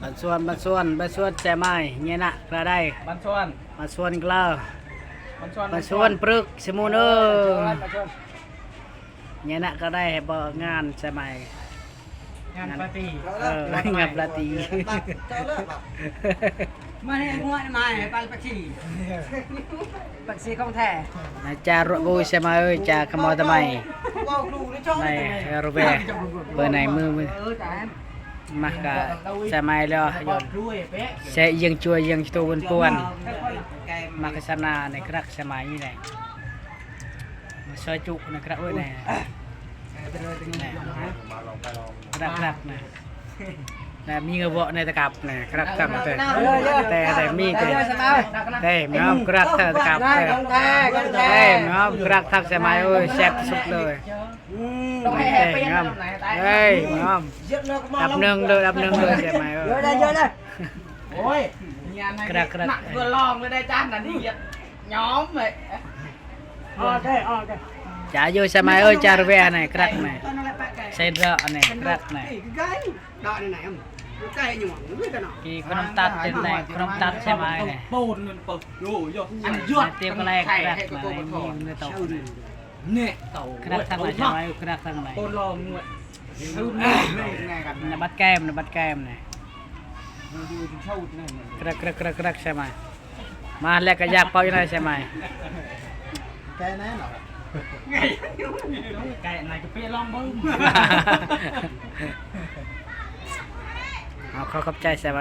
ບານສວນ ບານສວນ ບານສວນແຊມາຍ ເຍນະກະໄດ້ ບານສວນ ບານສວນກະລາ ບານສວນ ບານສວນປຶກສະໝູນເອີ ບານສວນ ເຍນະກະໄດ້ ບໍ່ງານແຊມາຍ ງານປາຕີ ເອີ ງານປາຕີ ມາໃຫ້ຫົວມາໃຫ້ປາປາກຊີ ປັກຊີຂອງແທ້ ນາຈາຣະບູແຊມາຍເອີຍ ຈາຂະເໝົາຕະໄມ ໃນເຮືອແວ ເປີໃນມື ເອີ ມາກະແຊມາຍເລີຍ ແຊຢຽງຈວຍຢຽງໂຕວົນປວນ ມາກະສະໜາໃນກະລັກແຊມາຍນີ້ແຫຼະ ມາຊອຍຈຸນະກະລັກເອີຍນະ ກະລັກນະ. ນະ ມີເງິນບໍ່ໃນຕະກັບນະ ກະລັກທັງແຕ່ ແຕ່ ແຕ່ມີແຕ່ ແຕ່ງາມກະລັກທັງຕະກັບແຕ່ ແຕ່ງາມກະລັກທັງສະໄໝ ໂອ້ຍ ແຊບທີ່ສຸດເລີຍ ແຕ່ງາມ ເອີຍ ງາມ ອັນດັບໜຶ່ງເລີຍ ອັນດັບໜຶ່ງເລີຍສະໄໝ ເອີຍ ໂອ້ຍ ກະລັກ ກະລັກ ເພື່ອລອງເລີຍໄດ້ຈານນັ້ນ ຍອມເລີຍ ໂອເຄ ໂອເຄ ຈາຢູ່ສະໄໝເອີຍ ຈາເວນະ ກະລັກນະ ໃສ່ເຣາະນະ ກະລັກນະ ກີຂະໜົມຕັດເປັນແນວຂະໜົມຕັດສະໄໝນີ້ ໂປນມັນໂປໂຍໂຍ ອັນຍອດ ເຕຍກະແລກ ກະລັກນະ ມີເນື້ອໂຕນະ ນີ້ໂຕ ກະລັກທັງຫຼາຍສະໄໝ ກະລັກທັງຫຼາຍ ໂປນລອງງວດ ນະບັດແກ້ມ ນະບັດແກ້ມນະ ກະລັກ ກະລັກ ກະລັກ ກະລັກສະໄໝ ມາແລ້ວກະຢາກເປົ່າຢູ່ໃນສະໄໝ ແກ້ແນ່ນອນ ແກ້ນະກະເປລອງເບິ່ງ ເອົາ ຂໍຂອບໃຈສະໄໝ.